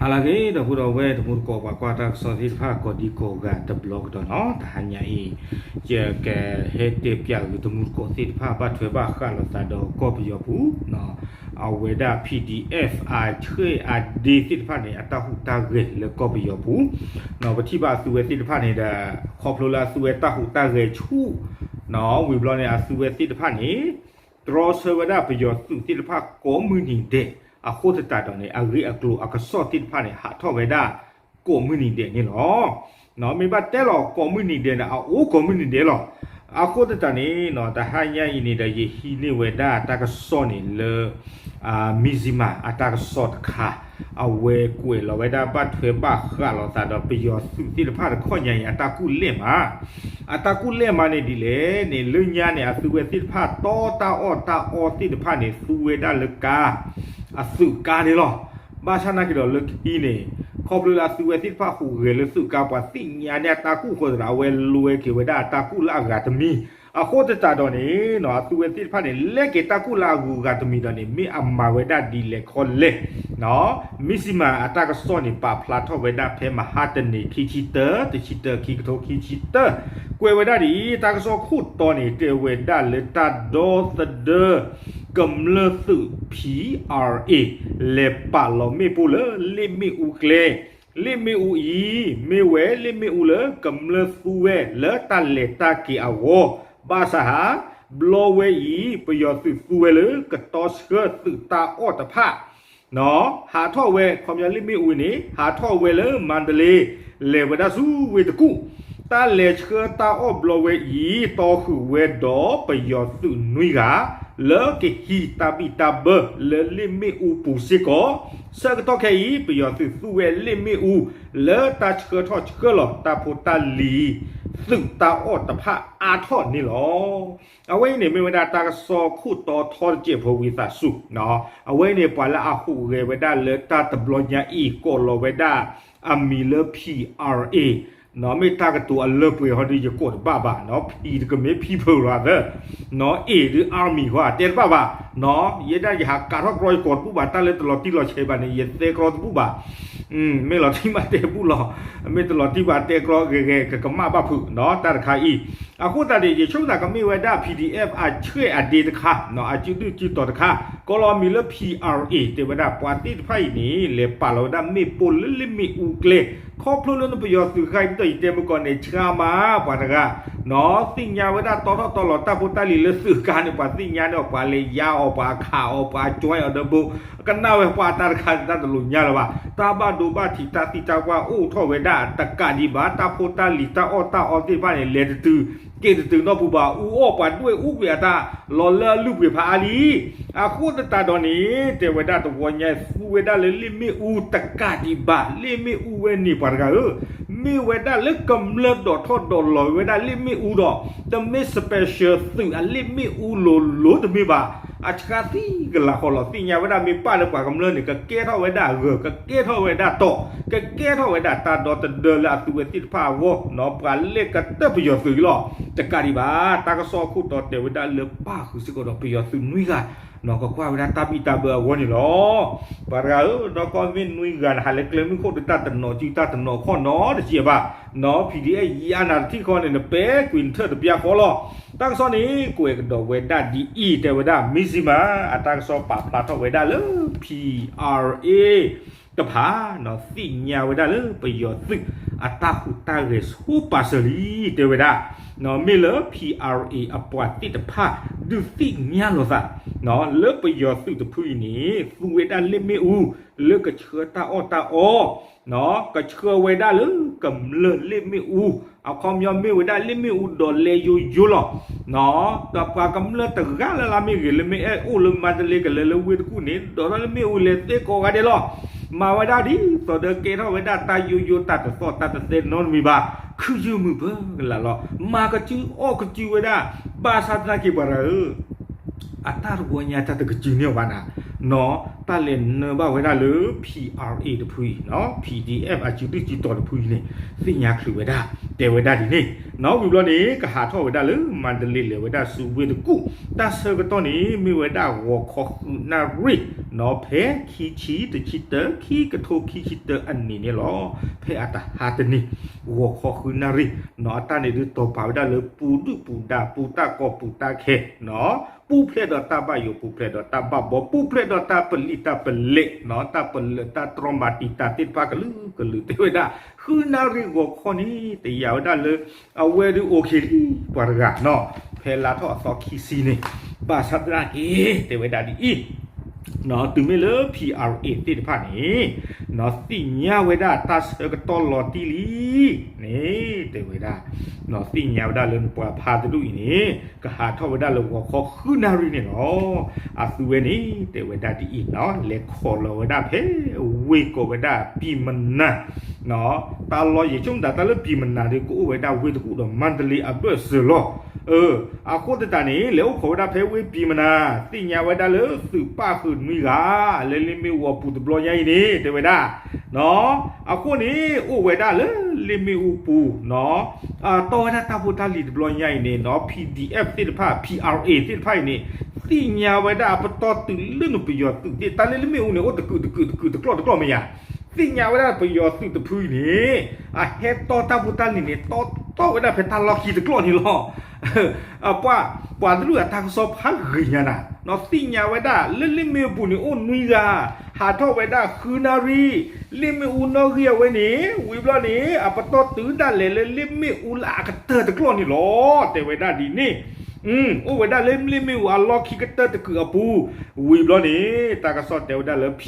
ဟါလၢအဂ့ၤ ဒီပုၢ်ဒီဝဲၢ်တံၤသကိး ပှၤကွၢ်တၢ်ကစီၣ်သ့ၣ်တဖၣ် ကိးဒံကိးဂၤတဘျီကဒီးနီၤ, တဟါညါအံၤ ယကဟဲတဲပၠးဂ့ၤ တံၤသကိးသ့ၣ်တဖၣ် ဘၣ်ထွဲဘၣ်ဃးလိာ်သးဒီးကီၢ်ပယီၤပူၤ အဝဲဒၣ် PDF အဆှဲးအဒ့သ့ၣ်တဖၣ်န့ၣ် အတၢ်ဟူးတၢ်ဂဲၤလၢကီၢ်ပယီၤပူၤ ပထံၣ်ဘၣ်အသုဝဲသ့ၣ်တဖၣ်န့ၣ်ဒီး ခီဖျိလၢအသုဝဲတၢ်ဟူးတၢ်ဂဲၤဆူၣ် ဝံၤဘျီန့ၣ် အသုဝဲသ့ၣ်တဖၣ်န့ၣ် တြီဆၢဝဲဒၣ်ပယီၤသုးသ့ၣ်တဖၣ်ကိးမုၢ်နံၤဒဲး, အဃိသတးဒီးန့ၣ် အဂ့ၢ်အကျိၤအကစီၣ်သ့ၣ်တဖၣ်န့ၣ် ဟးထီၣ်ဝဲဒၣ်ကိးမုၢ်နံၤဒဲးန့ၣ်လီၤ. မ့ၢ်ဘၣ်တဲလီၤကိးမုၢ်နံၤဒဲးန့ၣ် အအိၣ်ကိးမုၢ်နံၤဒဲးလီၤ. အဃိသတးန့ၣ် တဟါညါအံၤန့ၣ်ဒီး ယဟံးန့ၢ်ဝဲဒၣ်တၢ်ကစီၣ်န့ၣ်လၢ Mizzima အတၢ်ကစီၣ်တခါ, အဝဲကွဲးလီၤဝဲဒၣ်ဘၣ်ထွဲဘၣ်ဃးလိာ်သးဒီးပယီၤသုးသ့ၣ်တဖၣ်တခီညါအံၤ အတၢ်ကူၣ်လဲၢ်မး အတၢ်ကူၣ်လဲၢ်မးန့ၣ်ဒ်လဲၣ်န့ၣ် လၢညါန့ၣ် အသုဝဲသ့ၣ်တဖၣ်တီတၢ်အီၣ်တၢ်အီသ့ၣ်တဖၣ်န့ၣ် သူဝဲဒၣ်လၢကါ, အသုးကါန့ၣ်လီၤ. ဘၣ်ဆၣ်နာ်က့ၤဒီးလၢခံန့ၣ် ခီဖျိလၢအသုဝဲသ့ၣ်တဖၣ်ဟူးဂဲၤလၢသုးကါ ပှၤသ့ၣ်ညါန့ၢ်အတၢ်ကူၣ်အဃိသတးဒီး အဝဲလဲၤက့ၤဝဲဒၣ်အတၢ်ကူၣ်လၢအဂၤတမံၤ, အဃိသတးဒီးန့ၣ် အသုဝဲသ့ၣ်တဖၣ်န့ၣ် လဲၤက့ၤတၢ်ကူၣ်လၢအဂၤတမံၤဒီးန့ၣ် မ့ၢ်အမၤဝဲဒၣ်ဒ်လဲၣ်ခီလဲၣ် Mizzima အတၢ်ကစီၣ်န့ၣ် ပာ်ဖျါထီၣ်ဝဲဒၣ်ဖဲမဟါတနံၤ ခံဆံတၢ တဆံတၢ ခံကထိခံဆံတၢ, ကွဲးဝဲဒၣ်ဒ်အံၤ တၢ်ကစီၣ်ခိၣ်တီန့ၣ် တဲဝဲဒၣ်လၢတၢ်ဒီသဒၢ ကမျၢၢ်သုး P R A လဲၤပာ်လီၤမ့ၣ်ပိၢ်လၢလ့ၣ်မ့ၣ်အူကျဲ, လ့ၣ်မ့ၣ်အူအံၤ မ့ၢ်ဝဲလ့ၣ်မ့ၣ်အူလၢကမျၢၢ်သူဝဲလၢတၢ်လဲၤတၢ်က့ၤအဂီၢ်, ဘၣ်ဆၣ်ဧါ ဘျီဝဲအံၤ ပယီၤသုးသူဝဲလၢကတီဆှၢသုးတၢ်အီၣ်တဖၣ် ဟးထီၣ်ဝဲ ခီပညီလ့ၣ်မ့ၣ်အူန့ၣ် ဟးထီၣ်ဝဲလၢမါတလ့ လဲၤဝဲဒၣ်ဆူဝ့ၢ်တကူၣ်, တၢ်လဲၤဆှၢတၢ်အီၣ်ဘျီဝဲအံၤ တီဃုာ်ဝဲဒီးပယီၤသုးနွံဂၤ လၢကဟံးတၢ်ဘံၣ်တၢ်ဘၢလၢလ့ၣ်မ့ၣ်အူပူၤစ့ၢ်ကီး, ဆၢကတီၢ်ခဲအံၤ ပယီၤသုးသူဝဲလ့ၣ်မ့ၣ်အူ လၢတၢ်ဆှၢထီၣ်ဆှၢလီၤတၢ်ဖိတၢ်လံၤ သုးတၢ်အီၣ်တဖၣ်အါထီၣ်န့ၣ်လီၤ. အဝဲအံၤန့ၣ် မ့ၢ်ဝဲဒၣ်တၢ်ကစီၣ်ခိၣ်တီထီတစဲးဖိဝံသးစူၤ, အဝဲအံၤန့ၣ် ပှၤလၢအဟူးဂဲၤဝဲဒၣ်လၢတၢ်တဘျီညါအံၤ ကိးလီၤဝဲဒၣ်အမံၤလၢ P R A မ့ၢ်တၢ်ကတိၤအလၢပှဲၤဟီဒီး ယကိးတဘၣ်ဘၣ်, P တကမ့ၢ် people လီၤသၢ, A ဒီး army ဃီ တဲတဘၣ်ဘၣ်, ယဲဒၣ်ယဟးကးထီၣ်ကြီ ယကိးတဘူၣ်ဘၣ်, တၢ်လၢတလီၤတံၢ်လီၤဆဲးဘၣ်န့ၣ် ယသဲကြီတဘူၣ်ဘၣ်, မ့ၢ်လီၤတံၢ်ဘၣ်တဲဘူၣ်လီၤ, မ့ၢ်တလီၤတံၢ်ဘၣ်တဲကြီဂ့ၤဂ့ၤ ကကမၣ်ဘၣ်ဖုး တၢ်တခါအံၤ, အဃိသတးန့ၣ် ယဆိကမိၣ်သးကမ့ၢ်ဝဲဒၣ် P D F အဆှဲးအဒ့တခါ, အစုဒုၣ်စုတီၤတခါ, ကိးလီၤမံၤလၢ P R A တဲဝဲဒၣ် ပှၤသ့ၣ်တဖၣ်အံၤန့ၣ် လဲၤပာ်လီၤဝဲဒၣ်မ့ၣ်ပိၢ်လၢလ့ၣ်မ့ၣ်အူကျဲ, ခီဖျိလၢနပယီၤသုးဃါအံၤ ဒ်သိးယတဲမုၢ်ကီၢ်န့ၣ် ဆှါမး ပှၤတဂၤ သ့ၣ်ညါဝဲဒၣ်တီထီၣ်တီလီၤတၢ်ဖိတၢ်လံၤလၢသုးကါန့ၣ် ပှၤသ့ၣ်ညါန့ၢ်အီၤ ပှၤလဲၤယါအီၤ ပှၤခးအီၤ ပှၤကၠွဲအီၤဒီးဘိ, ကနၣ်ဝဲပှၤတၢ်တခါန့ၣ် တၢ်တလိၤညါလၢၤဘၣ်, တၢ်ဘၣ်ဒိဘၣ်ထံး တၢ်သံတၢ်ပှၢ်အိၣ်ထီၣ်ဝဲဒၣ်တကးဒံးဘၣ်, တၢ်ဖိတၢ်လံၤတၢ်အီၣ်တၢ်အီသ့ၣ်တဖၣ်န့ၣ် လဲၤတတုၤ က့ၤတတုၤနီတပူၤဘၣ်, အူအီၣ်ပှၤဒွဲၣ်အူကွံာ်အတၢ် လီၤလၢအလုၢ်ပှ့ၤဖးအါလံ အဃိသတးဒီးန့ၣ် တဲဝဲဒၣ်တဝီညါ သူဝဲဒၣ်လၢလ့ၣ်မ့ၣ်အူတကးဒံးဘၣ်, လ့ၣ်မ့ၣ်အူဝဲန့ၣ်ပှၤတဂၤဧၢ, မ့ၢ်ဝဲဒၣ်လၢကမျၢၢ်ဒိးထီၣ်ဒိးလီၤဝဲဒၣ်လ့ၣ်မ့ၣ်အူဒီး တမ့ၢ် special သုးအလ့ၣ်မ့ၣ်အူလိၤလိၤတမ့ၢ်ဘၣ်, အဆှါသံကလၤဃီလီၤ, သ့ၣ်ညါဝဲဒၣ်မ့ၢ်ပၢ်လၢပှၤကမျၢၢ်န့ၣ် ကကဲထီၣ်ဝဲဒၣ်အဂၢၤ ကကဲထီၣ်ဝဲဒၣ်တီၢ် ကကဲထီၣ်ဝဲဒၣ်တၢ်ဒီသဒၢလၢအသုဝဲသ့ၣ်တဖၣ်အဂီၢ်, ပှၤလဲၤကတၢၢ်ပယီၤသုးအံၤလီၤ, တကးဒံးဘၣ် တၢ်ကစီၣ်အခိၣ်တီတဲဝဲဒၣ်လၢပၢ်ဃုာ်စ့ၢ်ကီးဒီးပယီၤသုးနွံဂၤ, ကကွၢ်ဝဲဒၣ်တၢ်ဘံၣ်တၢ်ဘၢအဂီၢ်န့ၣ်လီၤ. ပှၤတဂၤဧၢ, ဒီးကီၢ်မ့ၢ်နွံဂၤန့ၣ် ဟးလၢကျဲမုၢ်ခိၣ်ဒီးတၢ်တနီၤစုတၢ်တနီၤခီၣ်နီတစဲးဘၣ်, နီၤ PDF ယံာ်အါနၤတထံၣ်ဃီန့ၣ် နပဲာ်ကွံာ်နထၢၣ်တပျၢ်ဃီလီၤ. တၢ်ကစီၣ်န့ၣ် ကွဲးကဒီးဝဲဒၣ်ဒ်အံၤ တဲဝဲဒၣ် Mizzima အတၢ်ကစီၣ်ပာ်ဖျါထီၣ်ဝဲဒၣ်လၢ P R A တဖၣ် သ့ၣ်ညါဝဲဒၣ်လၢပယီၤသုးအတၢ်ဟူးတၢ်ဂဲၤဆိပာ်စၢၤလံ တဲဝဲဒၣ်, မ့ၢ်လၢ P R A အပှၤသ့ၣ်တဖၣ် ဒုးသ့ၣ်ညါလိာ်သး လၢပယီၤသုးတဖုအံၤန့ၣ် သူဝဲဒၣ်လ့ၣ်မ့ၣ်အူ လၢကဆှၢတၢ်အီၣ်တၢ်အီ ကဆှၢဝဲဒၣ်လၢကမျၢၢ်လ့ၣ်မ့ၣ်အူ, အခီပညီမ့ၢ်ဝဲဒၣ်လ့ၣ်မ့ၣ်အူဒီးလဲယိယိလီၤ. ဒီးပှၤကမျၢၢ်တဂၤလၢ်လၢ်မ့ၢ်ဂ့ၤ လၢမ့ၢ်အဲၣ်အိၣ်လၢမါတလ့ကလဲၤလၢဝ့ၢ်တကူၣ်န့ၣ် ဒိးထီၣ်လ့ၣ်မ့ၣ်အူလဲၤသ့ကိးဂၤဒဲးလီၤ. မၤဝဲဒၣ်ဒ်သိးဒီးကဲထီၣ်ဝဲဒၣ်တၢ်ယိယိတၢ်တသီၣ်တၢ်တသဲနီတမံၤဘၣ်, ခုယုၢ်မုာ်ပၢကလးလီၤ. မၤကစုအီၣ်ကစုဝဲဒၣ်, ဘၣ်ဆၣ်သနာ်က့ပှၤတဂၤဧၢ, အတၢ်တဝီညါတၢ်တကစုန့ၢ်ဘၣ်နၤ, နီၤ တၢ်လဲၤနၢဘၣ်ဝဲဒၣ်လၢ P R A တဖုအံၤ PDF အစုဒုၣ်စုတီၤတဖုအံၤန့ၣ် သ့ၣ်ညါချုးဝဲဒၣ် တဲဝဲဒၣ်ဒ်န့ၣ် နီၣ်ဝံၤဘျီန့ၣ် ကဟးထီၣ်ဝဲဒၣ်လၢမၤတလ့လဲၤဝဲဒၣ်ဆူဝ့ၢ်တကူၣ် တၢ်ဆၢကတီၢ်န့ၣ် မ့ၢ်ဝဲဒၣ်ဂီၤခီဃုနၣ်ရံၣ် နီၣ်ဖဲခံဆံတဆံတၢ ခံကထိခံဆံတၢအနံၤန့ၣ်လီၤ. ဖဲအတဟါတနံၤ ဂီၤခီဃုနၣ်ရံၣ် နီၣ်အတၢ်န့ၣ်ဒုးတီၤပာ်ဝဲဒၣ်လၢပူၤဒုၣ်ပူၤဒါ ပူၤတၢ်ကီၢ်ပူၤတၢ်ခဲ နီၣ် ပူၤဖျဲးဒီးတၢ်ဘၣ်ယိၣ် ပူၤဖျဲးဒီးတၢ်ဘၣ်ဘီ ပူၤဖျဲးဒီးတၢ်ပလံၣ်တၢ်ပလဲး နီၣ် တၢ်ပလၢၢ်တၢ်တြီမၤတံာ်တာ်သ့ၣ်တဖၣ်ကလုာ်ကလုာ် တဲဝဲဒၣ် ဃုနၣ်ရံၣ်ဂီၤခီန့ၣ် တယာ်ဝဲဒၣ်လၢ အဝဲဒုးအိၣ်ခ့လံ ပှၤတဂၤ နီၣ် ဖဲလါထီၣ်အသီခံဆံန့ၣ် ဘၣ်ဆၣ်သနာ်က့ တဲဝဲဒၣ်ဒ်အံၤ နီၣ် တုၤမ့ၢ်လၢ P R A သ့ၣ်တဖၣ်န့ၣ် နီၣ် သ့ၣ်ညါဝဲဒၣ်တၢ်ဆၢကတီၢ်လီၤတံၢ်လံန့ၣ် တဲဝဲဒၣ် နီၣ် သ့ၣ်ညါဝဲဒၣ်လၢနပှၤဖးတဒူၣ်အံၤန့ၣ် ကဟးထီၣ်ဝဲဒၣ်လၢဂီၤခီဃုနၣ်ရံၣ်န့ၣ်လီၤ. အသုဝဲန့ၣ် တဲဝဲဒၣ်ဒ်အံၤ နီၣ် လဲၤခိးလီၤဝဲဒၣ်ဖဲ ဝ့ၢ်ကိးဝဲဒၣ် ပံၤမနၤ နီၣ် တၢ်လီၢ်ယဆိကမိၣ်တၢ်လၢပံၤမနၤဒီး ကအိၣ်ဝဲဒၣ်ဝ့ၢ်တကူၣ်ဒီးမၤတလ့အဘၢၣ်စၢၤလီၤ. အဃိသတးန့ၣ် လဲၤအိၣ်ခိးဝဲဒၣ်ဖဲဝ့ၢ်ပံၤမနၤ သ့ၣ်ညါဝဲဒၣ်လၢသုးပၣ်ဃုာ်နွံဂၤ လၢလ့ၣ်မ့ၣ်အူအပူၤတဘျီညါအံၤန့ၣ် တဲဝဲဒၣ် နီၣ် အဃိန့ၣ် အိၣ်ဝဲဒၣ်လၢလ့ၣ်မ့ၣ်အူပူၤ နီၣ် တီဝဲဒၣ်တၢ်ဖိတၢ်လံၤတဘျီညါအံၤန့ၣ် နီၣ် P D F သ့ၣ်တဖၣ် P R A သ့ၣ်တဖၣ်အံၤန့ၣ် သ့ၣ်ညါဝဲဒၣ်အပတီၢ်တုၤလၢနပယီၤသုးသ့ၣ် တၢ်လၢလ့ၣ်မ့ၣ်အူန့ၣ် အိၣ်တကုာ်တကုာ်တကုာ်တကျီၢ်တကျီၢ်မ့ၢ်ယၤ သ့ၣ်ညါဝဲဒၣ်ပယီၤသုးတဖုအံၤန့ၣ် အဟဲတီတၢ်ဖိတၢ်လံၤန့ၣ် တီတီဝဲဒၣ်ဖဲတၢ်လီၢ်ခံတကျီၢ်န့ၣ်လီၤ. ပှၤ ပှၤတဒူၣ်အတၢ်ကစီၣ်ဖးဂ့ၤညါနၤ နီၣ် သ့ၣ်ညါဝဲဒၣ်လၢလ့ၣ်မ့ၣ်အူပူၤန့ၣ် အိၣ်နွံဂၤ ဟးထီၣ်ဝဲဒၣ်ဃုနၣ်ရံၣ် လ့ၣ်မ့ၣ်အူနီၣ်ဂံၢ်အဝဲန့ၣ် ဝံၤဘျီန့ၣ် အပတီၢ်တုၤဒၣ်လဲာ်လၢလ့ၣ်မ့ၣ်အူလၢအကတၢၢ်တကျီၢ်န့ၣ်လီၤ တဲဝဲဒၣ်ဒ်န့ၣ် အိၣ်ဝဲဒၣ်လၢလ့ၣ်မ့ၣ်အူအလီၢ်ခံကတၢၢ်တကုာ်အပူၤ ဝံၤဘျီန့ၣ် တၢ်ကစီၣ်တဲဝဲဒၣ်လၢ P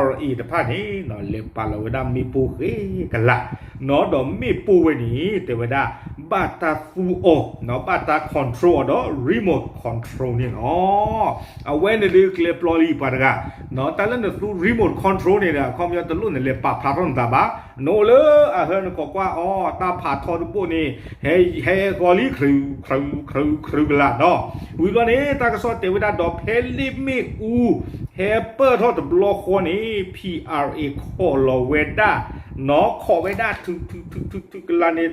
R A တဖၣ်န့ၣ် လဲၤပာ်လီၤဝဲဒၣ်မ့ၣ်ပိၢ်ဃဲကလး နီၣ် ဒီးမ့ၣ်ပိၢ်ဝဲန့ၣ် တဲဝဲဒၣ် ဘၣ်တၢ်သူအီၤ နီၣ် ဘၣ်တၢ် control အီၤဒီး remote control န့ၣ်လီၤ. အဝဲန့ၣ်ဒုးကျဲပျီလံပှၤတဂၤ နီၣ် တၢ်လၢနသူ remote control န့ၣ်ဒီး အခီပညီတလိၣ်နလဲၤပာ်ဖျါထီၣ်နသးဘၣ် နအိၣ်လၢအဟၢနကိးကွၢ်အီၤ တၢ်ဖးထီတဘိၣ်န့ၣ် ဟဲ ဟဲဃီၤလံ ခရူ ခရူ ခရူကလး နီၣ် ဝံၤဘျီန့ၣ် တၢ်ကစီၣ်တဲဝဲဒၣ်ဒီးဖဲလ့ၣ်မ့ၣ်အူ ဟဲပၢၢ်ထီၣ်တဘျီဃီန့ၣ် P R A ခိးလီၤဝဲဒၣ် နီၣ် ခိးဝဲဒၣ် ထုထုထုထုထုကလးန့ၣ်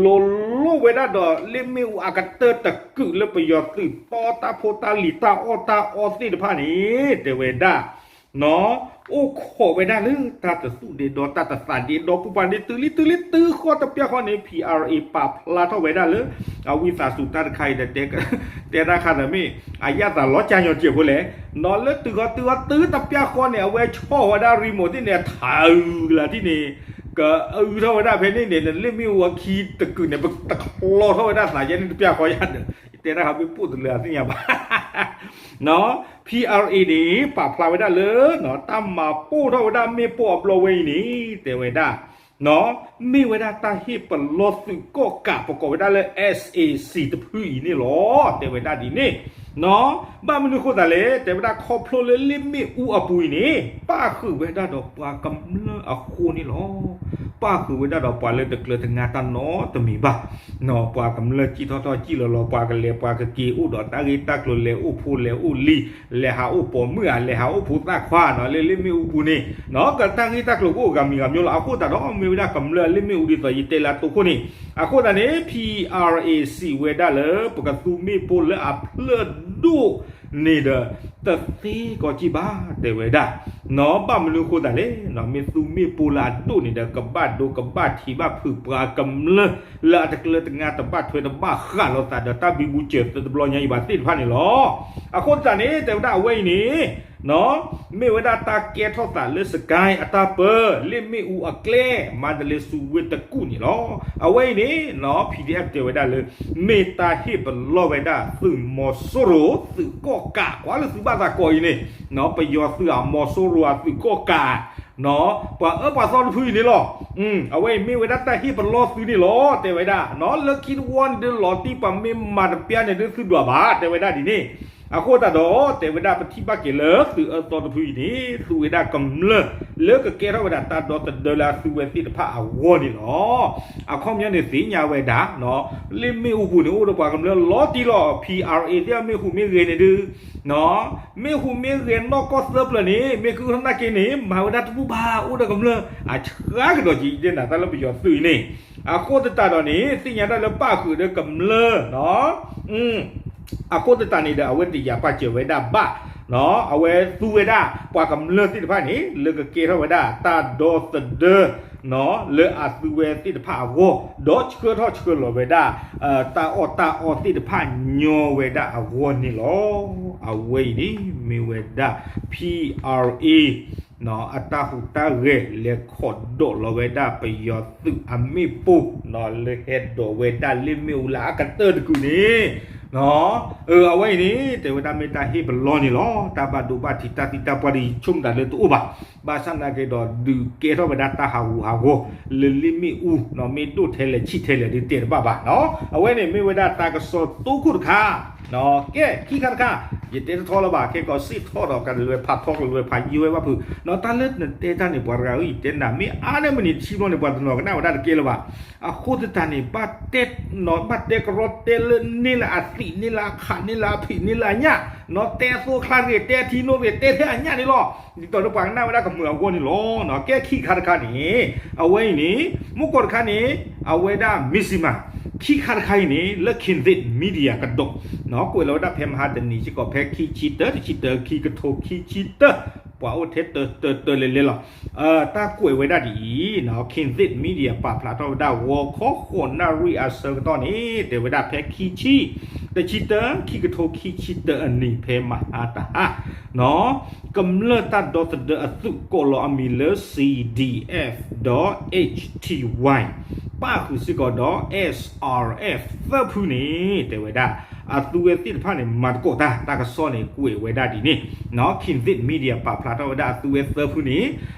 လိၤလိၤဝဲဒၣ်ဒီးလ့ၣ်မ့ၣ်အူအကတၢၢ်တကုာ်လၢပယီၤသုးတီတၢ်ဖိတၢ်လံၤတၢ်အီၣ်တၢ်အီသ့ၣ်တဖၣ်န့ၣ် တဲဝဲဒၣ် နီၣ် အိၣ်ခိးဝဲဒၣ်လၢတၢ်တသူၣ်ဒ့ဒီ တၢ်တသးဒ့ဒီ ပူၤပှၤန့ၣ် တုၤလံတုၤလံတုၤဃီတပျၢ်ဃီန့ၣ် P R A ပာ်ဖျါထီၣ်ဝဲဒၣ်လၢ အဝံသးစူၤတၢ်တခါအံၤဒီး တဲတၢ်ခါဒီးမ့ၢ် အယၣ်သးလီၤကၢ်ညီစဲးဖိလဲၣ် နီၣ် လၢတုၤဃီတုၤဃီတုၤတပျၢ်ဃီန့ၣ် အဝဲဆီၣ်ဝဲဒၣ် remote သ့ၣ်န့ၣ် ထးကလးထံၣ်န့ၣ် ကအုထီၣ်ဝဲဒၣ်ဖဲန့ၣ်န့ၣ် လ့ၣ်မ့ၣ်အူအခံတကုာ်န့ၣ် ပတချီထီၣ်ဝဲဒၣ်သးယဲန့ၣ်တပျၢ်ဃီယၤဒီး ယတဲတၢ်ခါမ့ၢ်ပိၢ်တလၢအသ့ၣ်ညါဘၣ် နီၣ် P R A န့ၣ် ပာ်ဖျါဝဲဒၣ်လၢ နီၣ် တၢ်မၤပိၢ်ထီၣ်ဝဲဒၣ်မ့ၣ်ပိၢ်အဘျီဝဲအံၤန့ၣ် တဲဝဲဒၣ် နီၣ် မ့ၢ်ဝဲဒၣ်တၢ်ဟ့ၣ်ပလီၢ်သုးကီၣ်ကး ပကိးဝဲဒၣ်လၢ S A C တဖုအံၤန့ၣ်လီၤ. တဲဝဲဒၣ်ဒ်န့ၣ် နီၣ် ဘၣ်မနုၤဃိသးလဲၣ် တဲဝဲဒၣ်ခီဖျိလၢလ့ၣ်မ့ၣ်အူအပူၤအံၤန့ၣ် ပၣ်ဃုာ်ဝဲဒၣ်ဒီးပှၤကမျၢၢ်အဃိန့ၣ်လီၤ. ပၣ်ဃုာ်ဝဲဒၣ်ဒီးပှၤလၢတကျၢၤတငါတၢ်နီတမံၤဘၣ် နီၣ် ပှၤကမျၢၢ်စံၣ်ထီၣ်ထီၣ်စံၣ်လီၤလီၤ ပှၤကလဲၤပှၤကက့ၤ အိၣ်ဒီးတၢ်ဂ့ၢ်တၢ်ကျိၤ လဲၤအိၣ်ဖိလဲၤအိၣ်လံၤ လဲၤဟးအိၣ်ပိာ်မုၣ်ဧါ လဲၤဟးအိၣ်ဖိသၣ်ခွါ နီၣ် လၢလ့ၣ်မ့ၣ်အူပူၤန့ၣ် နီၣ် ကတၢ်ဂ့ၢ်တၢ်ကျိၤကအိၣ်ဂၤမံၤဂၤမံၤလီၤ. အဃိသတးဒီး မ့ၢ်ဝဲဒၣ်ကမျၢၢ်လ့ၣ်မ့ၣ်အူဒ်သိးယတဲလၢအတိခိၣ်န့ၣ် အဃိသတးန့ၣ် P R A စံးဝဲဒၣ်လၢ ပကသူမ့ၣ်ပိၢ်လၢအဖျၢၣ်ဒိၣ်န့ၣ်ဒီး တသ့ကီးကံၣ်ဘၣ် တဲဝဲဒၣ် နီၣ် ဘၣ်မနုၤဃိသးလဲၣ် နီၣ် မ့ၢ်သူမ့ၣ်ပိၢ်လၢအဒိၣ်န့ၣ်ဒီး ကဘၣ်ဒိကဘၣ်ထံးဘၣ်ဖုးပှၤကမျၢၢ် လၢအတကျၢၤတငါတဘၣ်ထွဲတဘၣ်ဃးလိာ်သးဒီး တၢ်ဘံဘူစၢၤသုတဘျီညါအံၤဘၣ်သ့ၣ်တဖၣ်န့ၣ်လီၤ. အဃိသတးန့ၣ် တဲဝဲဒၣ်အဝဲအံၤန့ၣ် နီၣ် မ့ၢ်ဝဲဒၣ်တၢ်ကဲထီၣ်သးလၢ စကဲ အတၢ်ပၢ လ့ၣ်မ့ၣ်အူအကျဲ မၤတလ့ဆူဝ့ၢ်တကူၣ်န့ၣ်လီၤ. အဝဲအံၤန့ၣ် နီၣ် P D F တဲဝဲဒၣ်လၢ မ့ၢ်တၢ်ဟ့ၣ်ပလီၢ်ဝဲဒၣ်သုးမီၤစိရိၤ သုးကီၣ်ကး ကွၢ်လၢသုးဘၣ်သးကိးအံၤန့ၣ် နီၣ် ပယီၤသုးအမီၤစိရိၤအသုးကီၣ်ကး နီၣ် ပှၤအၢပှၤသီတဖုအံၤန့ၣ်လီၤ. အဝဲအံၤမ့ၢ်ဝဲဒၣ်တၢ်ဟ့ၣ်ပလီၢ်သုန့ၣ်လီၤ တဲဝဲဒၣ် နီၣ် လၢခံတဝီန့ၣ်ဒုး လီၤတံၢ်ပှၤမ့ၢ်မၤတပျၢ်န့ၣ်ဒုး သုဒွးဘၣ် တဲဝဲဒၣ်ဒ်န့ၣ် အဃိသတးဒီး တဲဝဲဒၣ်ပထံၣ်ဘၣ်က့ၤလၢသုးအၢသီတဖုအံၤန့ၣ် သူဝဲဒၣ်ကမျၢၢ်လၢကကဲထီၣ်ဝဲဒၣ်တၢ်ဒီသဒၢလၢအသုဝဲသ့ၣ်တဖၣ်အဂီၢ်န့ၣ်လီၤ. အခီပညီန့ၣ်သ့ၣ်ညါဝဲဒၣ် လ့ၣ်မ့ၣ်အူပူၤန့ၣ် အိၣ်ဒီးပှၤကမျၢၢ်လီၤတံၢ်လီၤ P R A သ့ၣ်မ့ၢ်ဟူးမ့ၢ်ဂဲၤန့ၣ်ဒုး မ့ၢ်ဟူးမ့ၢ်ဂဲၤနီၢ်ကီၢ်သၢပျၢၤန့ၣ် မ့ၢ်ကထီၣ်နာ်က့န့ၣ် မၤဝဲဒၣ်တဘူၣ်ဘၣ် အိၣ်ဒီးကမျၢၢ်အဆှါကဒီးက့ၤ ယတဲနၤတၢ်လၢပယီၤသုးအံၤန့ၣ် အဃိသတးဒီးန့ၣ် သ့ၣ်ညါတၢ်လၢပၣ်ဃုာ်ဒီးကမျၢၢ် အဃိသတးန့ၣ်ဒီး အဝဲတယာ်ပာ်စၢၤဝဲဒၣ်ဘၣ် အဝဲသူဝဲဒၣ်ပှၤကမျၢၢ်သ့ၣ်တဖၣ်န့ၣ် လၢကကဲထီၣ်ဝဲဒၣ်တၢ်ဒီသဒၢ လၢအသုဝဲသ့ၣ်တဖၣ်အဂီၢ် ဒီးဆှၢထီၣ်ဆှၢလီၤဝဲဒၣ် တၢ်အီၣ်တၢ်အီသ့ၣ်တဖၣ်ညီဝဲဒၣ်အဂီၢ်န့ၣ်လီၤ. အဝဲအံၤန့ၣ် မ့ၢ်ဝဲဒၣ် P R A အတၢ်ဟူးတၢ်ဂဲၤ လဲၤခိးဒိးလီၤဝဲဒၣ်ပယီၤသုးအမ့ၣ်ပိၢ် လၢဟဲဒိးဝဲဒၣ်လ့ၣ်မ့ၣ်အူလၢအကတၢၢ်တကုာ်န့ၣ် အဝဲအံၤန့ၣ် တဲဝဲဒၣ်မ့ၢ်တၢ်ဟ့ၣ်ပလီၢ်န့ၣ်လီၤ. တၢ်ဘၣ်ဒိဘၣ်ထံးတၢ်သံတၢ်ပှၢ်ဒီး ယဆိကမိၣ်တၢ်လၢတအိၣ်ဘၣ်. ဘၣ်ဆၣ်နာ်က့ဒီး ဒုးကဲထီၣ်ဝဲဒၣ်တၢ်ဟးဂူာ်ဟးဂီၤ လၢလ့ၣ်မ့ၣ်အူ မ့ၢ်ဒိၣ်ထဲလဲၣ်ဆံးထဲလဲၣ်ဒုးတဲတဘၣ်ဘၣ်. အဝဲန့ၣ်မ့ၢ်ဝဲဒၣ်တၢ်ကစီၣ်တိခိၣ်တခါ ကဲ ခံခါတခါ ယတဲတထီလၢၤဘၣ် ခဲကီးစံးထီၣ်ဒီးကလဲၤဝဲဖးထီကလဲၤဝဲဖးယိဝဲဘၣ်ဖုး တၢ်လၢနတဲတၢ်န့ၣ် ပှၤတဂၤအံၤ ယတဲနၤ မ့ၢ်အါန့ၢ်မုၢ်နံၤတဆံဘျီန့ၣ် ပှၤတနီၤကနၣ်ဝဲဒၣ်တကဲလၢၤဘၣ်. အဃိသတးန့ၣ် ဘၣ်တဲ ဘၣ်တဲကရီတဲလၢန့ၢ်လၢအသံး န့ၢ်လၢအခး န့ၢ်လၢအဖံး န့ၢ်လၢအညၣ် တဲအသိအချါတဂ့ၤ တဲအထံနိတဂ့ၤ တဲထဲအညၣ်န့ၣ်လီၤ. ဒ်သိးဒီးပှၤကနၣ်ဝဲဒၣ်ကမုာ်အဂီၢ်န့ၣ်လီၤ. ကဲ ခံခါတခါန့ၣ် အဝဲအံၤန့ၣ် မုၢ်ကီၢ်တခါန့ၣ် အဝဲဒၣ် မ့ၢ်စံမၤ ခံခါတခါအံၤန့ၣ် လၢ Kindred Media ကဒီး ကွဲးလီၤဝဲဒၣ်ဖဲမဟါတနံၤစ့ၢ်ကီး ဖဲခံဆံတၢ တဆံတၢ ခံကထိခံဆံတၢ ပှၤအိၣ်ထဲတၢတၢတၢလဲၤလဲၤလီၤ. တၢ်ကွဲးဝဲဒၣ်ဒ်အံၤ Kindred Media ပာ်ဖျါထီၣ်ဝဲဒၣ် ဂီၤခီဃိးနၣ်ရံၣ်အဆၢကတီၢ်န့ၣ် တဲဝဲဒၣ်ဖဲခံဆံ တဆံတၢ ခံကထိခံဆံတၢအနံၤ ဖဲမဟါတဟါ ကမျၢၢ်တၢ်ဒီသဒၢအသုး ကိးလီၤအမံၤလၢ C D F ဒီး H T Y ပၣ်ဃုာ်စ့ၢ်ကီးဒီး S R F သၢဖုန့ၣ် တဲဝဲဒၣ် အသုဝဲသ့ၣ်တဖၣ်န့ၣ် မၤသကိးတၢ် တၢ်ကစီၣ်န့ၣ် ကွဲးဝဲဒၣ်ဒ်န့ၣ် Kindred Media ပာ်ဖျါထီၣ်ဝဲဒၣ်အသုဝဲသၢဖုန့ၣ်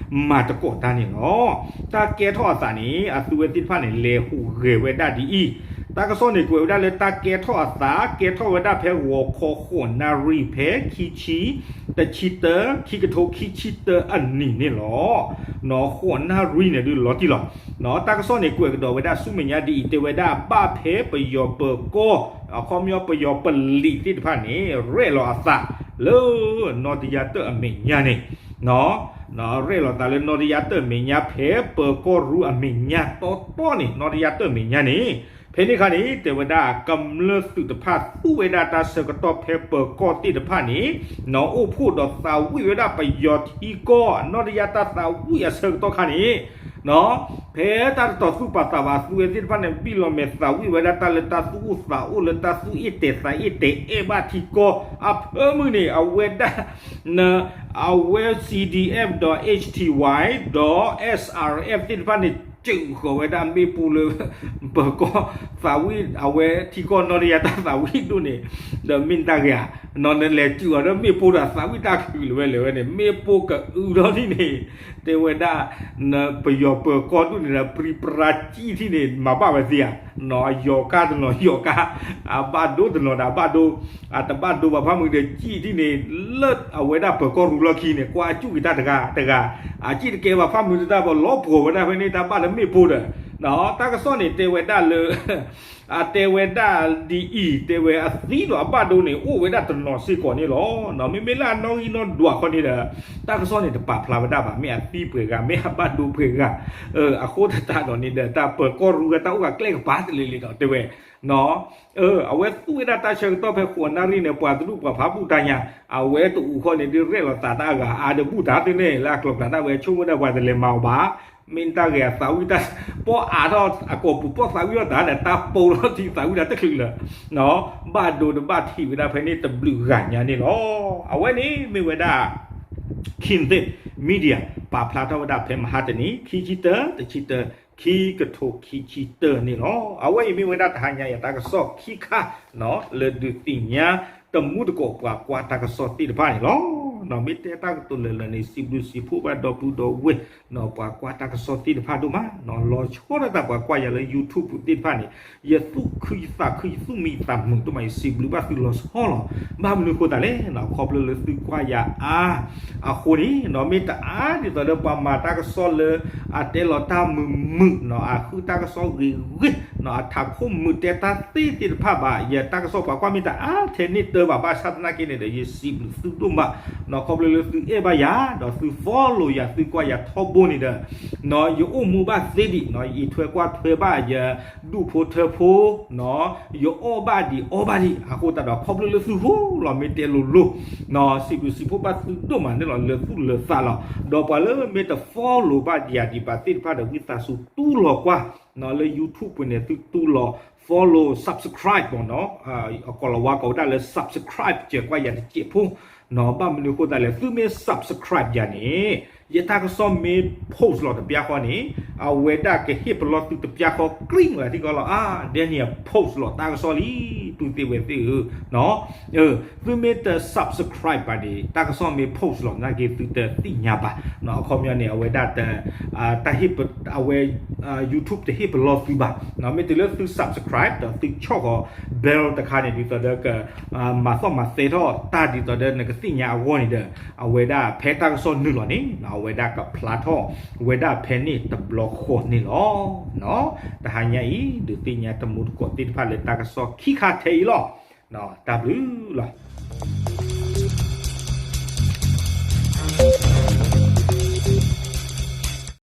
မၤသကိးတၢ်န့ၣ်လီၤ. တၢ်ကဲထီၣ်အသးန့ၣ် အသုဝဲသ့ၣ်တဖၣ်န့ၣ် လဲၤဟူးဂဲၤဝဲဒၣ်ဒ်အံၤ တၢ်ကစီၣ်န့ၣ် ကွဲးဝဲဒၣ်လၢတၢ်ကဲထီၣ်အသး ကဲထီၣ်ဝဲဒၣ်ဖဲဂီၤခီဃိးနၣ်ရံၣ် ဖဲခံဆံ တဆံတၢ ခံကထိခံဆံတၢအနံၤန့ၣ်လီၤ. ဃိးနၣ်ရံၣ်န့ၣ်ဒုးလီၤတံၢ်လီၤ. တၢ်ကစီၣ်န့ၣ် ကွဲးကဒီးဝဲဒၣ်ဆူမဲာ်ညါဒ်အံၤ တဲဝဲဒၣ်ဘၣ်ဖဲပယီၤပၢၤကီၢ် အခီပညီပယီၤပလံးသ့ၣ်တဖၣ်န့ၣ် ရဲၣ်လီၤအသးလၢ နီၢ်တယါတၢၢ်အမဲာ်ညါန့ၣ် ရဲၣ်လီၤသးလၢနီၢ်တယါတၢၢ်အမဲာ်ညါ ဖဲပၢၤကီၢ်ရူအမဲာ်ညါတီတီန့ၣ် နီၢ်တယါတၢၢ်အမဲာ်ညါန့ၣ် ဖဲန့ၣ်အခါန့ၣ် တဲဝဲဒၣ်ကမျၢၢ်သုးတဖၣ် သူဝဲဒၣ်တၢ်ဆၢကတီၢ်ဖဲပၢၤကီၢ်သ့ၣ်တဖၣ်န့ၣ် နီၢ်အိၣ်ဖှိၣ်ဒီးသးဝံၣ်ဝဲဒၣ်ပယီၤထံကီၢ် နီၢ်တယါတၢၢ်သးဝံၣ်အဆၢကတီၢ်ခါန့ၣ် ဖဲတၢ်တတီၤသူၣ်ပာ်သးဝး သုဝဲသ့ၣ်တဖၣ်န့ၣ် ဘံၣ်လီၤမဲာ်သးဝံၣ်ဝဲဒၣ်တၢ်လၢတၢ်သူၣ်အိၣ်သးအိၣ်လၢတၢ်သူၣ်အ့ၣ်တဲာ်သးအ့ၣ်တဲာ်အဲၣ်ဘၣ်ထံကီၢ် အဖၢမုၢ်န့ၣ် အဝဲဒၣ် အဝဲ C D F ဒီး H T Y ဒီး S R F သ့ၣ်တဖၣ်န့ၣ် စုးဃီၤဝဲဒၣ်မ့ၣ်ပိၢ်လၢ ပၢၤကီၢ်သးဝံၣ် အဝဲထံကီၢ်နီၢ်တယါတၢၢ်သးဝံၣ်ဒိၣ်န့ၣ် ဒီးမ့ၢ်တၢ်ဂ့ၤဧါ နီၢ်နလဲၤစုးအီၤဒီးမ့ၣ်ပိၢ်ဒီးသးဝံၣ်တၢ်ခုၣ်လၢၤဝဲလဲၤဝဲန့ၣ် မ့ၣ်ပိၢ်ကအုထီၣ်ထံၣ်န့ၣ် တဲဝဲဒၣ် ပယီၤပၢၤကီၢ်ဒိၣ်န့ၣ်ဒီး ပြံပြါစံၣ်ထံၣ်န့ၣ် မၤဘၣ်ဝဲသ့ဧါ နီၢ်ယီၤကါတနီၤယီၤကါ အဘၣ်ဒိတနီၤဒီးအဘၣ်ဒိ အတဘၣ်ဒိဘၣ်ဖးမုၢ်ဒီးစံၣ်ထံၣ်န့ၣ် လၢအဝဲဒၣ်ပၢၤကီၢ်ရူလီၢ်ခံန့ၣ် ကွၢ်အစူၣ်က့ၤတၢ်တဂၤတဂၤ အစံၣ်တကဲဘၣ်ဖးမုၢ်တတၢ်ဘၣ်လီၤပှီၤဝဲဒၣ်ဖဲန့ၣ် တၢ်ဘၣ်လၢမ့ၣ်ပိၢ်ဒီး တၢ်ကစီၣ်န့ၣ် တဲဝဲဒၣ်လၢ အတဲဝဲဒၣ်ဒ်အံၤ တဲဝဲအသံဒီးအဘၣ်ဒိန့ၣ် အိၣ်ဝဲဒၣ်တနီၤစ့ၢ်ကီးန့ၣ်လီၤ. မ့မ့ၢ်လၢအနီၣ်ဂံၢ်နီၣ်ဒွးခီန့ၣ်ဒီး တၢ်ကစီၣ်န့ၣ် တပာ်ဖျါဝဲဒၣ်ဘၣ် မ့ၢ်အသံပှဲၤဂၤ မ့ၢ်အဘၣ်ဒိပှဲၤဂၤ အဃိသတးဒီးန့ၣ်ဒီး တၢ်ပၢၤကီၢ်ရူဝဲတၢ်အိၣ်ဂၤကျဲကပၤတလ့ၤလ့ၤဒီး တဲဝဲ အဝဲသူဝဲဒၣ်တၢ်ဆၢကတီၢ်ဖဲဃိးနၣ်ရံၣ်န့ၣ် ပှၤသဒူၣ်ပှၤဖးဘူၣ်တၢ်ညါ အဝဲတအူခီန့ၣ် ဒုးရဲၣ်လီၤသးတၢ်အဂၤအါဒီးဘူၣ်တၢ်သ့န့ၣ် လၢအကျိၤကျဲတၢ်ဝဲ ဆိကမိၣ်ဒၣ်ပှၤတလဲၤမၤအီၤဘၣ် မ့ၢ်တၢ်ဂ့ၤအသးဝံၣ်တၢ် ပီၢ်အါထီၣ်အကိာ်ပူၤ ပီၢ်သးဝံၣ်ထီၣ်တၢ်ဒီး တၢ်ပိာ်ထီၣ်ထံသးဝံၣ်တၢ်တချုးလၢာ် ဘၣ်ဒိတဘၣ်ထံးဝဲဒၣ်ဖဲန့ၣ်တဘျုးဂၤညါန့ၣ်လီၤ. အဝဲန့ၣ်မ့ၢ်ဝဲဒၣ် Kindred Media ပာ်ဖျါထီၣ်ဝဲဒၣ်ဖဲမဟါတနံၤ ခံဆံတၢ တဆံတၢ ခံကထိခံဆံတၢန့ၣ်လီၤ. အဝဲအံၤမ့ၢ်ဝဲဒၣ်တဟါညါအံၤ တၢ်ကစီၣ်ခံခါ လၢဒုးသ့ၣ်ညါ တမူတကိးပှၤကွၢ်တၢ်ကစီၣ်သ့ၣ်တဖၣ်န့ၣ်လီၤ. မ့ၢ်တဲတၢ်ကတိၤလၢာ်လၢာ်န့ၣ် စံးဘျုးစံးဖှိၣ်ဘၣ်ဒီပုၢ်ဒီဝဲၢ် ပှၤကွၢ်တၢ်ကစီၣ်သ့ၣ်တဖၣ်ဒိၣ်မး, လီၤဆီဒၣ်တၢ်ပှၤကွၢ်ယၤလၢ YouTube သ့ၣ်တဖၣ်န့ၣ် ယသူၣ်ခုယသးခုယသူၣ်မံယသးမုာ်ဒိၣ်မး ယစံးဘျုးဘၣ်သုလီၤဆီလီၤ. ဘၣ်မနုၤအဃိသတးလဲၣ်, ခီဖျိလၢသုကွၢ်ယၤအါအဃိန့ၣ် မ့ၢ်တအါဒ်သိးဒီးပှၤမၤတၢ်ကစီၣ်လၢ အတဲလီၤတၢ်မုာ်မုာ်, အဃုတၢ်ကစီၣ်ဂ့ၤဂ့ၤ, အထးခိၣ်မုာ်တဲတၢ်သ့သ့ၣ်တဖၣ်ဘၣ်, ယတၢ်ကစီၣ်ပှၤကွၢ်မ့ၢ်တအါထဲန့ၣ်တၢ်ဘၣ်, ဘၣ်ဆၣ်သနာ်က့န့ၣ်ဒီး ယစံးဘျုးသုဒိၣ်မး, ခီဖျိလၢသုအဲၣ်ဘၣ်ယၤ ဒီးသု follow ယၤ သုကွၢ်ယၤထီဘိန့ၣ်ဒီး ယအိၣ်မူဘၣ်သ့ဒံး, ယအံးထွဲကွၢ်ထွဲဘၣ်ယဒူၣ်ဖိထၢဖိ, ယအီၣ်ဘၣ်ဒံးအီဘၣ်ဒံး, အဃိသတးဒီး ခီဖျိလၢသုဟိလီၤ မ့ၢ်တဲလိၤလိၤ, စံးဘျုးစံးဖှိၣ်ဘၣ်သုဒိၣ်မးန့ၣ်လီၤ လၢသူၣ်လၢသးလီၤ. ဒီးပှၤလၢမ့ၢ်တ follow ဘၣ်ယၤဒံးဘၣ်သ့ၣ်တဖၣ်ဒီး ဝံသးစူၤတူၢ်လိာ်ကွၢ် လၢ YouTube ပူၤန့ၣ် သုတူၢ်လိာ် follow subscribe မ့ၢ်နီၤ, အကိးလီၤဝါကိးဝဲဒၣ်လၢ subscribe စၢၤကွၢ်ယၤတစဲးဖိ, ဘၣ်မနုၤအဃိသတးလဲၣ်, သုမ့ၢ် subscribe ယၤန့ၣ် ယတၢ်ကစီၣ်မ့ၢ် post လီၤတပျၢ်ဃီန့ၣ် အဝဲဒၣ်ကဟ့ၣ်ပလီၢ်သုတပျၢ်ဃီ ကြံၣ်ဝဲထံကီၢ်လီၤ, အါ Daniel post လီၤတၢ်ကစီၣ်လံ, ပုၢ်သ့ၣ်ဝဲၢ်သ့ၣ်ဧၢ, သုမ့ၢ်တ subscribe ဘၣ်န့ၣ် တၢ်ကစီၣ်မ့ၢ် post လီၤနာ်က့ သုတသ့ၣ်ညါဘၣ်, အခီပညီန့ၣ် အဝဲဒၣ် အဝဲ YouTube တဟ့ၣ်ပလီၢ်သုဘၣ်, မ့ၢ်တုၤလၢသု subscribe ဒီးသုဆီၣ်ဃီ bell တခါန့ၣ် ဒ်သိးဒီးက မၤသီၣ်မၤသဲထီၣ်တၢ်ဒ်သိးဒီးနကသ့ၣ်ညါအဂီၢ်န့ၣ်ဒီး အဝဲဒၣ်ဖဲတၢ်ကစီၣ်နုာ်လီၤန့ၣ် အဝဲဒၣ်ကဖျါထီၣ်ဝဲဒၣ်ဖဲန့ၣ်တဘျီဃီန့ၣ်လီၤ. တဟါညါအံၤ ဒုးသ့ၣ်ညါတမူတကိးသ့ၣ်တဖၣ်လၢတၢ်ကစီၣ်ခံခါထဲအံၤလီၤ. တၢ်ဘျုးလီၤ.